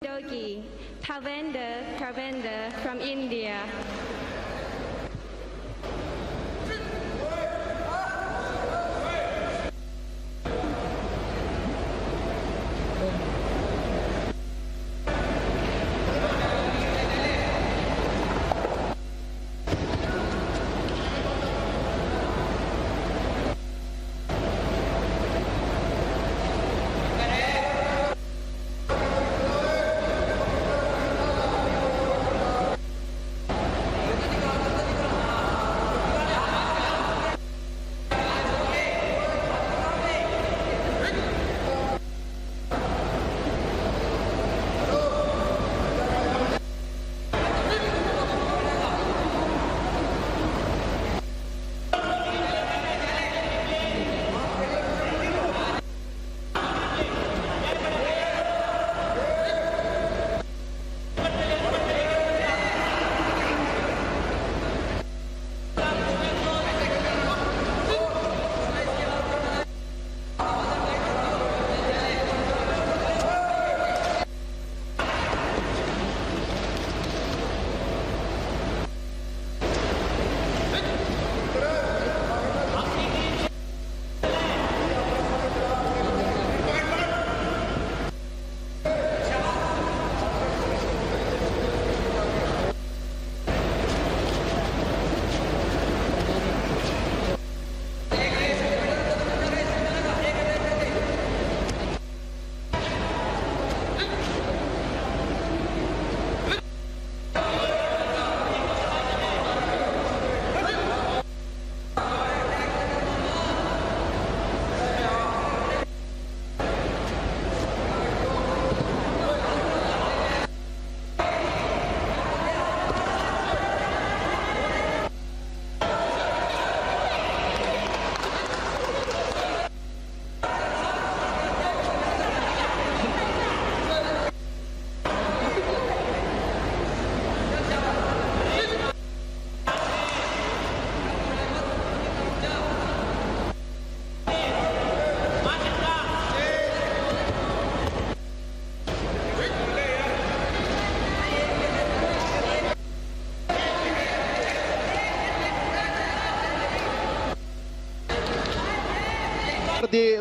Dogi, Tavender Pravender from India.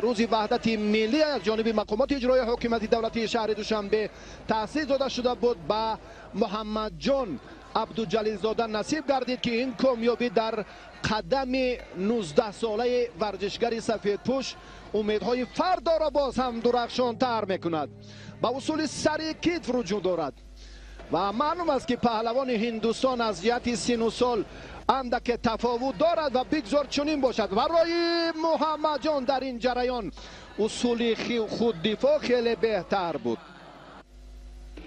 Рӯзи ваҳдати миллӣ аз ҷониби мақомоти иҷроии ҳокимияти давлатии шаҳри Душанбе таъсис дода шуда буд, ба Муҳаммадҷон Абдуҷалилзода насиб гардид, ки ин комёбӣ дар қадами 19-солаи варзишгари сафедпӯш умедҳои фардоро боз ҳам дурахшонтар мекунад. Ба усули сари китф руҷӯъ дорад ва маълум аст, ки паҳлавони Ҳиндустон аз ҷиҳати сину сол андаке тафовут дорад ва бигзор чунин бошад. Барои Муҳаммадҷон дар ин ҷараён усули худдифоъ хеле беҳтар буд.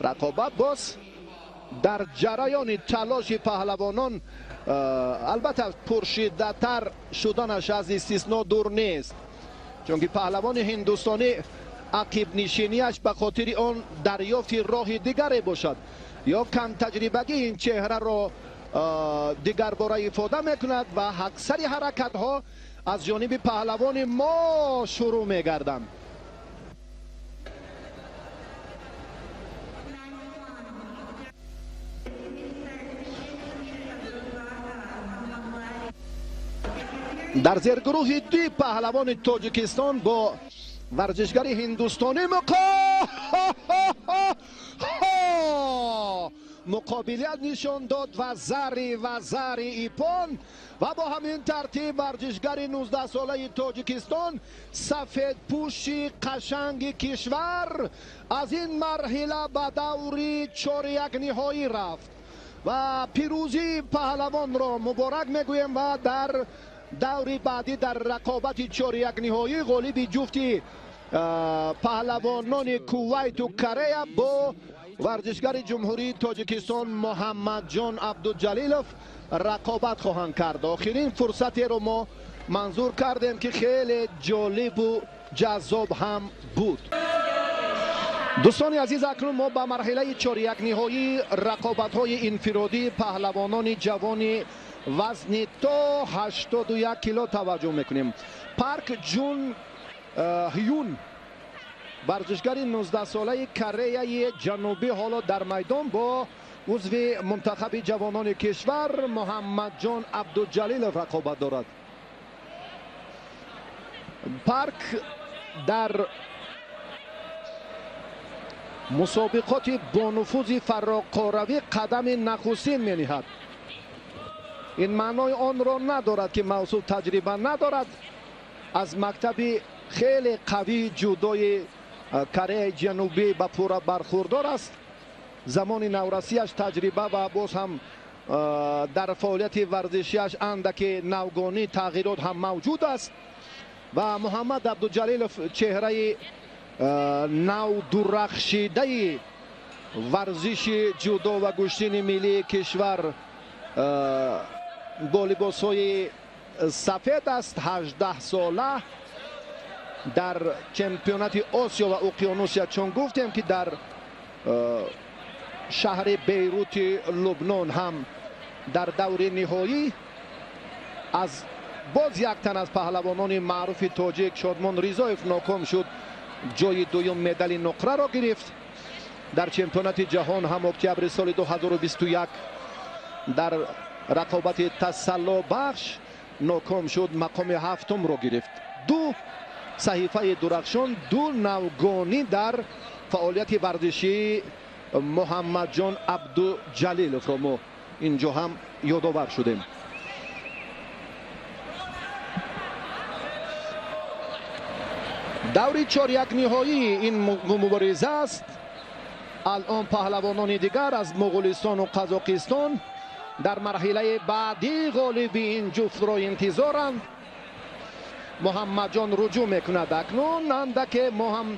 Рақобат боз дар ҷараёни талоши паҳлавонон, албатта, пуршиддаттар шуданаш аз истисно дур нест, чунки паҳлавони ҳиндустонӣ ақибнишинияш ба хотири он дарёфти роҳи дигаре бошад ё камтаҷрибагии ин чеҳраро дигарбора ифода мекунад ва аксари ҳаракатҳо аз ҷониби паҳлавони мо шурӯъ мегарданд. Дар зергурӯҳи ди паҳлавони Тоҷикистон бо варзишгари ҳиндустонӣ муқобилият нишон дод ва зари ипон, ва бо ҳамин тартиб варзишгари 19-солаи Тоҷикистон, сафедпӯши қашанги кишвар, аз ин марҳила ба даври чорякниҳоӣ рафт ва пирӯзии паҳлавонро муборак мегӯем ва дар даври баъдӣ дар рақобати чорякниҳоӣ ғолиби ҷуфти паҳлавонони Кувайту Корея бо варзишгари ҷумҳурии Тоҷикистон Муҳаммадҷон Абдуҷалилов рақобат хоҳанд кард. Охирин фурсатеро мо манзур кардем, ки хеле ҷолибу ҷаззоб ҳам буд. Дӯстони азиз, акнун мо ба марҳилаи чорякниҳоии рақобатҳои инфиродии паҳлавонони ҷавони вазни то 81 кило таваҷҷӯҳ мекунем. Парк Ҷун Ҳюн Варзишгари 19-солаи Кореяи Ҷанубӣ ҳоло дар майдон бо узви мунтахаби ҷавонони кишвар Муҳаммадҷон Абдуҷалилов рақобат дорад. Парк дар мусобиқоти бонуфузи фарроқоравӣ қадами нахустин мениҳад. Ин маънои онро надорад, ки мавсуф таҷриба надорад. Аз мактаби хеле қавии ҷудои Кореяи Ҷанубӣ ба пурра бархурдор аст. Замони наврасиаш таҷриба ва боз ҳам дар фаъолияти варзишиаш андаке навгонӣ тағйирот ҳам мавҷуд аст. Ва Муҳаммад Абдуҷалилов чеҳраи навдурахшидаи варзиши ҷудо ва гӯштини миллии кишвар бо либосҳои сафед аст. 18 сола дар чемпионати Осиё ва Уқёнусия, чун гуфтем, ки дар шаҳри Бейрути Лубнон ҳам дар даври ниҳоӣ аз боз як тан аз паҳлавонони маъруфи тоҷик Шодмон Ризоев ноком шуд, ҷои дуюм, медали нуқраро гирифт. Дар чемпионати ҷаҳон ҳам октябри соли 2021 дар рақобати тасаллобахш ноком шуд, мақоми ҳафтумро гирифт. Ду саҳифаи дурахшон, ду навгонӣ дар фаъолияти варзишии Муҳаммадҷон Абдуҷалиловро мо инҷо ҳам ёдовар шудем. Даври чорякниҳоии ин мубориза аст. Алон паҳлавонони дигар аз Моғулистону Қазоқистон дар марҳилаи баъдӣ ғолиби ин ҷуфтро интизоранд. Муҳаммадҷон руҷӯъ мекунад. Акнун андаке мо ҳам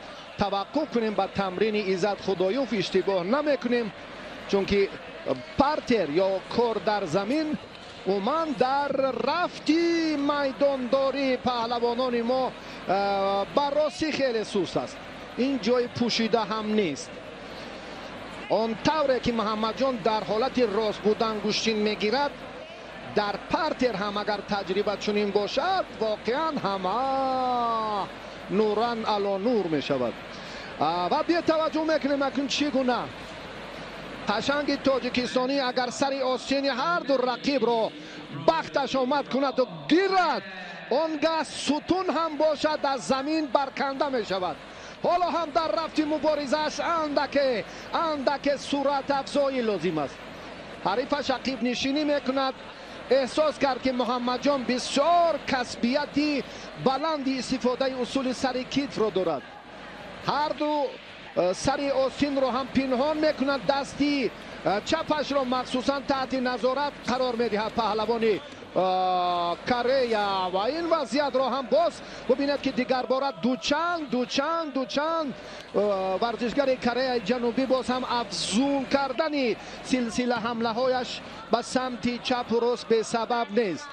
таваққуф кунем, ба тамрини Иззат Худоюв иштибоҳ намекунем, чунки партер ё кор дар замин умуман дар рафти майдондории паҳлавонони мо ба ростӣ хеле суст аст. Ин ҷои пӯшида ҳам нест. Он тавре ки Муҳаммадҷон дар ҳолати рост будан гӯштин мегирад, дар партер ҳам агар таҷриба чунин бошад, воқеан ҳама нуран ало нур мешавад. Ва бетаваҷҷӯҳ мекунем акнун чӣ гуна қашанги тоҷикистонӣ агар сари остини ҳарду рақибро бахташ омад кунаду гирад, он гаҳ сутун ҳам бошад, аз замин барканда мешавад. Ҳоло ҳам дар рафти муборизааш андаке андаке суръатафзоӣ лозим аст. Ҳарифаш ақибнишинӣ мекунад. Эҳсос кард, ки Муҳаммадҷон бисёр касбияти баланди истифодаи усули сари китфро дорад. Ҳарду сари остинро ҳам пинҳон мекунад, дасти чапашро махсусан таҳти назорат қарор медиҳад паҳлавони Корея. Ва ин вазъиятро ҳам боз бубинед, ки дигарбора дучанд, дучанд, дучанд варзишгари Кореяи Ҷанубӣ боз ҳам афзун кардани силсила ҳамлаҳояш ба самти чапу рост бесабаб нест.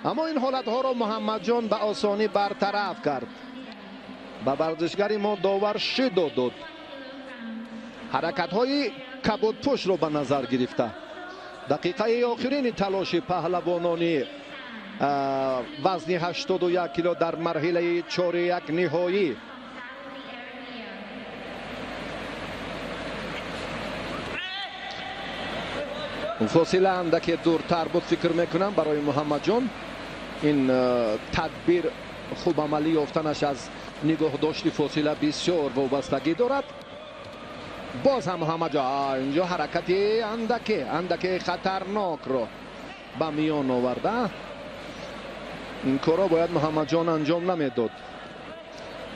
Аммо ин ҳолатҳоро Муҳаммадҷон ба осонӣ бартараф кард. Ба варзишгари мо довар шидо дод, ҳаракатҳои кабудпӯшро ба назар гирифта. Дақиқаи охирини талоши паҳлавонони вазни 81 кило дар марҳилаи чоряк ниҳоӣ. Фосила андаке дуртар буд, фикр мекунам, барои Муҳаммадҷон ин тадбир хуб амалӣ ёфтанаш аз нигоҳдошти фосила бисёр вобастагӣ дорад. Боз ҳам Муҳаммадҷон инҷо ҳаракати андаке андаке хатарнокро ба миён оварда. Ин корро бояд Муҳаммадҷон анҷом намедод.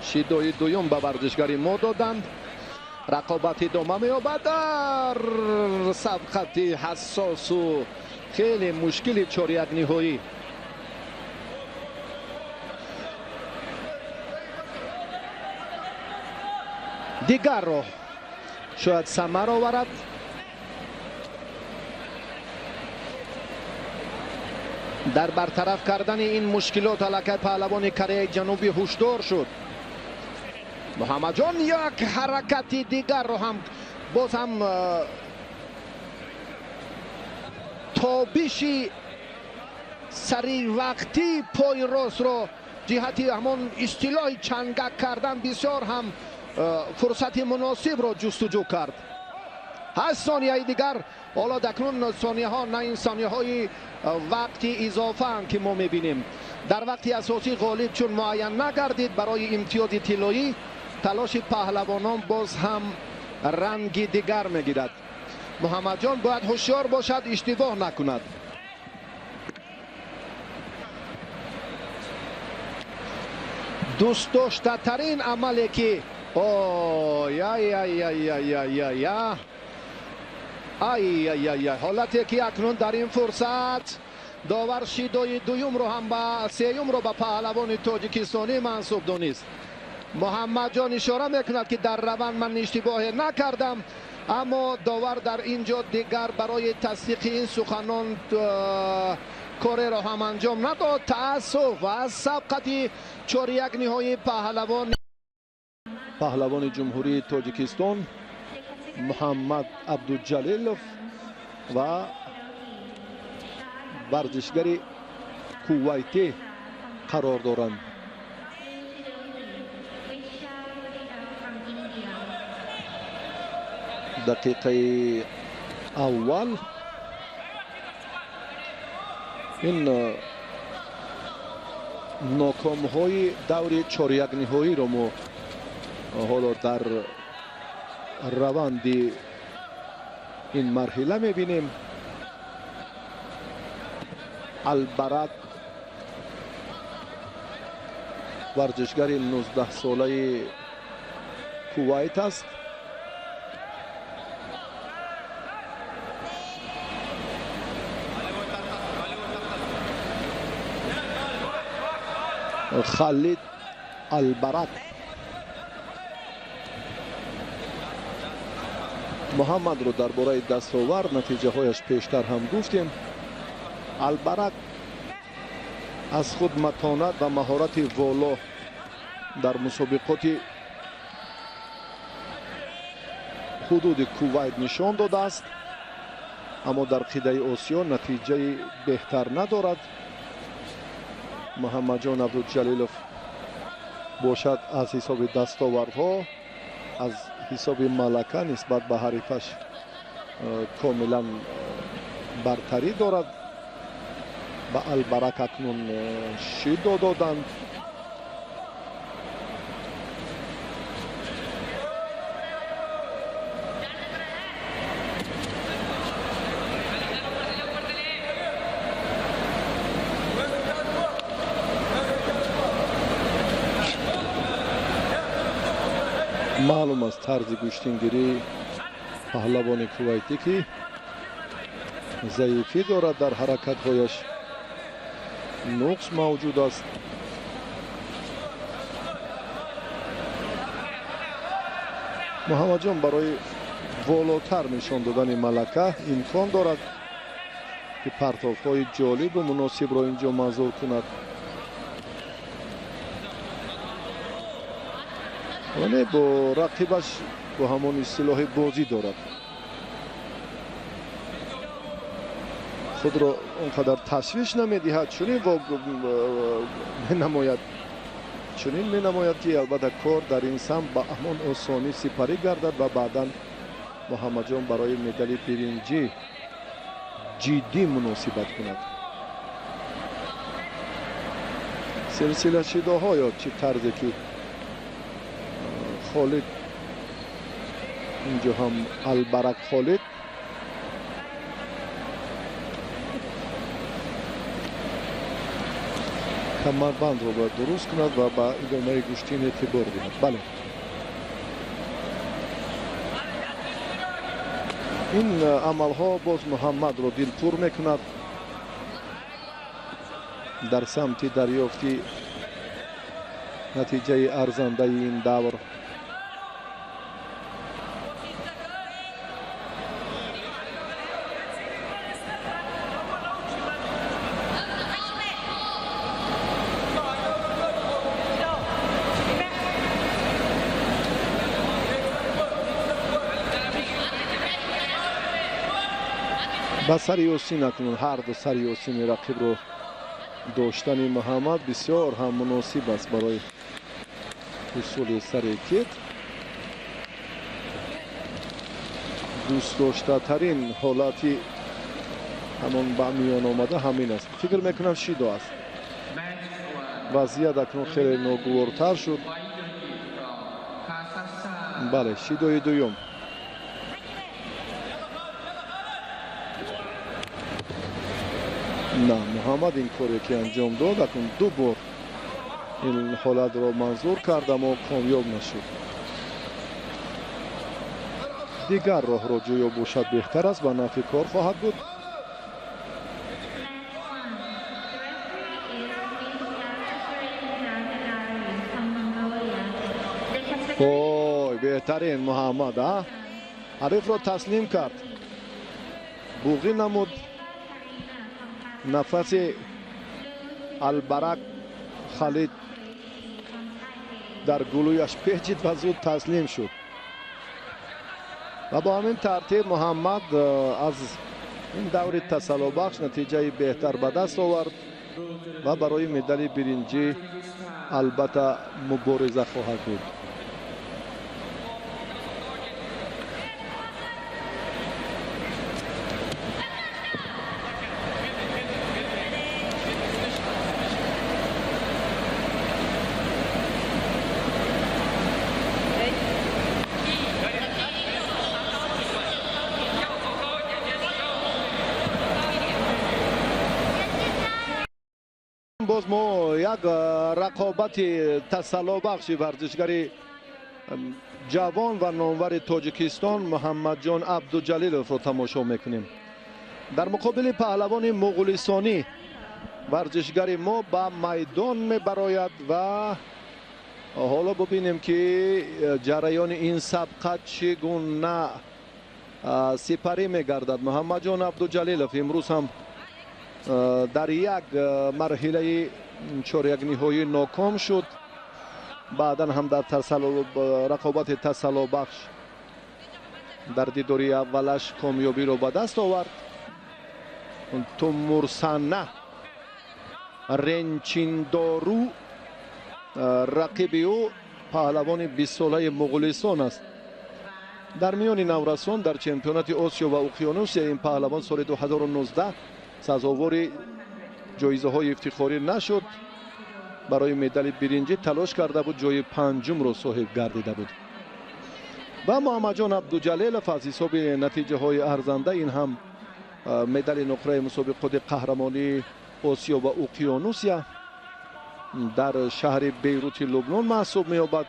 Шидои дуюм ба варзишгари мо доданд. Рақобат идома меёбад дар сабқати ҳассосу хеле мушкили чоряк ниҳоӣ. Дигар роҳ шояд самар оварад. Дар бартараф кардани ин мушкилот аллакай паҳлавони Кореяи Ҷанубӣ ҳушдор шуд. Муҳаммадҷон як ҳаракати дигарро ҳам боз ҳам тобиши саривақтии пои ростро ҷиҳати ҳамон истилоҳи чангак кардан бисёр ҳам фурсати муносибро ҷустуҷӯ кард. 8 сонияи дигар. Ҳоло акнун сонияҳо на ин сонияҳои вақти изофаанд, ки мо мебинем. Дар вақти асосӣ ғолиб чун муайян нагардид, барои имтиёзи тиллоӣ талоши паҳлавонон боз ҳам ранги дигар мегирад. Муҳаммадҷон бояд ҳушёр бошад, иштибоҳ накунад. Дӯстдоштатарин амале ки ай-ай-ай-ай-ай-ай ай-ай-ай, ҳолате ки акнун дар ин фурсат довар шидои дуюмро ҳам ба сеюмро ба паҳлавони тоҷикистонӣ мансуб донист. Муҳаммадҷон ишора мекунад, ки дар раванд ман иштибоҳе накардам, аммо довар дар ин ҷо дигар барои тасдиқи ин суханон кореро ҳам анҷом надод. Таассуф аз сабқати 4-1 ниҳоии паҳлавони Ҷумҳурии Тоҷикистон Муҳаммад Абдуҷалилов ва варзишгари кувайтӣ қарор доранд. Дақиқаи аввал ин нокомҳои даври 4-1 ниҳоиро мо ҳоло дар раванди ин марҳила мебинем. Албарак варзишгари 19-солаи Кувайт аст. Халид Албарак. Муҳаммадро дар бораи дастовард натиҷаҳояш пештар ҳам гуфтем. Албарак аз худ матонат ва маҳорати воло дар мусобиқоти ҳудуди Кувайт нишон додааст, аммо дар қидаи Осиё натиҷаи беҳтар надорад. Муҳаммадҷон Абдуҷалилов бошад аз ҳисоби дастовардҳо, аз ҳисоби малака нисбат ба ҳарифаш комилан бартарӣ дорад. Ба Албарак акнун шидо доданд. Маълум аст тарзи гӯштингирии паҳлавони кувайтӣ, ки заифӣ дорад дар ҳаракатҳояш, нуқс мавҷуд аст. Муҳаммадҷон барои волотар нишон додани малака имкон дорад, ки партовҳои ҷолибу муносибро ин ҷо манзур кунад. Вале бо рақибаш бо ҳамон истилоҳи бозӣ дорад. Худро он қадар ташвиш намедиҳад, чунин менамояд, чунин менамояд, ки албатта кор дар ин самт ба ҳамон осонӣ сипарӣ гардад ва баъдан Муҳаммадҷон барои медали биринҷӣ ҷиддӣ муносибат кунад. Силсила шидоҳо ё чӣ тарзе ки Холид инҷо ҳам Албарак Холид камарбандро бояд дуруст кунад ва ба идомаи гӯштин эътибор диҳад. Бале, ин амалҳо боз Муҳаммадро дилпур мекунад дар самти дарёфти натиҷаи арзандаи ин давр. Ба сари Ёсин акнун ҳар ду сари Ёсини рақибро доштани Муҳаммад бисёр ҳам муносиб аст барои усули сари кит. Дӯстдоштатарин ҳолати ҳамон ба миён омада ҳамин аст. Фикр мекунам шидо аст. Вазъият акнун хеле ногувортар шуд. Бале, шидои дуюм. На, Муҳаммад ин коре ки анҷом дод, акнун ду бор ин ҳолатро манзур кард, аммо комёб нашуд. Дигар роҳро ҷӯё бошад беҳтар аст, ба нафъи кор хоҳад буд. Ой, беҳтарин Муҳаммад, а? Ҳарифро таслим кард. Буғӣ намуд. Нафаси Албарак Халид дар гулӯяш печид ва зуд таслим шуд. Ва бо ҳамин тартиб Муҳаммад аз ин даври тасаллобахш натиҷаи беҳтар ба даст овард ва барои медали биринҷӣ албатта мубориза хоҳад буд. Боз мо як рақобати тасаллобахши варзишгари ҷавон ва номвари Тоҷикистон Муҳаммадҷон Абдуҷалиловро тамошо мекунем. Дар муқобили паҳлавони муғулистонӣ варзишгари мо ба майдон мебарояд ва ҳоло бубинем ки ҷараёни ин сабқат чӣ гуна сипарӣ мегардад. Муҳаммадҷон Абдуҷалилов имрӯз ҳам дар як марҳилаи чорякниҳоӣ ноком шуд. Баъдан ҳам дар рақобати тасаллобахш дар дидори аввалаш комёбиро ба даст овард. Тумурсана Ренчиндору рақиби ӯ паҳлавони бистсолаи Муғулистон аст. Дар миёни наврасон дар чемпионати Осиё ва Уқёнусия ин паҳлавон соли 2019 сазовори ҷоизаҳои ифтихорӣ нашуд. Барои медали биринҷӣ талош карда буд, ҷои панҷумро соҳиб гардида буд. Ва Муҳаммадҷон Абдуҷалилов аз ҳисоби натиҷаҳои арзанда ин ҳам медали нуқраи мусобиқоти қаҳрамонии Осиё ва Уқёнусия дар шаҳри Бейрути Лубнон маҳсуб меёбад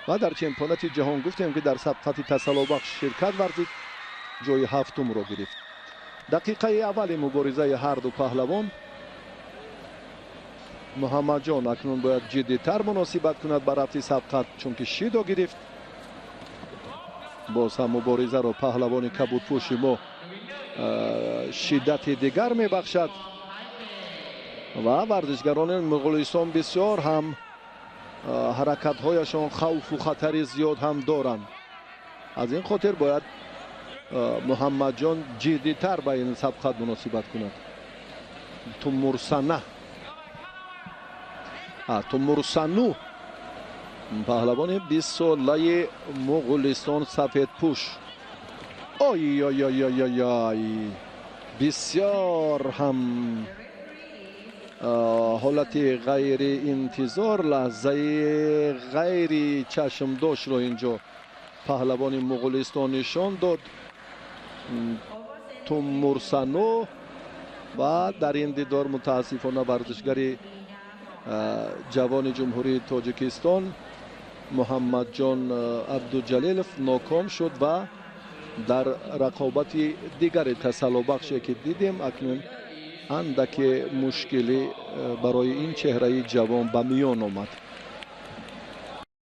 ва дар чемпионати ҷаҳон гуфтем ки дар сабқати тасаллобахш ширкат варзид, ҷои ҳафтумро гирифт. Дақиқаи аввали муборизаи ҳарду паҳлавон Муҳаммадҷон акнун бояд ҷиддитар муносибат кунад ба рафти сабқат, чунки шидо гирифт. Боз ҳам муборизаро паҳлавони кабудпӯши мо шиддати дигар мебахшад ва варзишгарони муғулистон бисёр ҳам ҳаракатҳояшон хавфу хатари зиёд ҳам доранд. Аз ин хотир бояд Муҳаммадҷон ҷиддитар ба ин сабқат муносибат кунад. Тумурсана Тумурсану паҳлавони бистсолаи Муғулистон сафедпӯш. Ой ой ой ой ой ой, бисёр ҳам ҳолати ғайриинтизор, лаҳзаи ғайри чашмдоштро инҷо паҳлавони Муғулистон нишон дод. Тумурсану ва дар ин дидор мутаассифона варзишгари ҷавони Ҷумҳурии Тоҷикистон Муҳаммадҷон Абдуҷалилов ноком шуд ва дар рақобати дигари тасаллобахше ки дидем акнун андаке мушкилӣ барои ин чеҳраи ҷавон ба миён омад.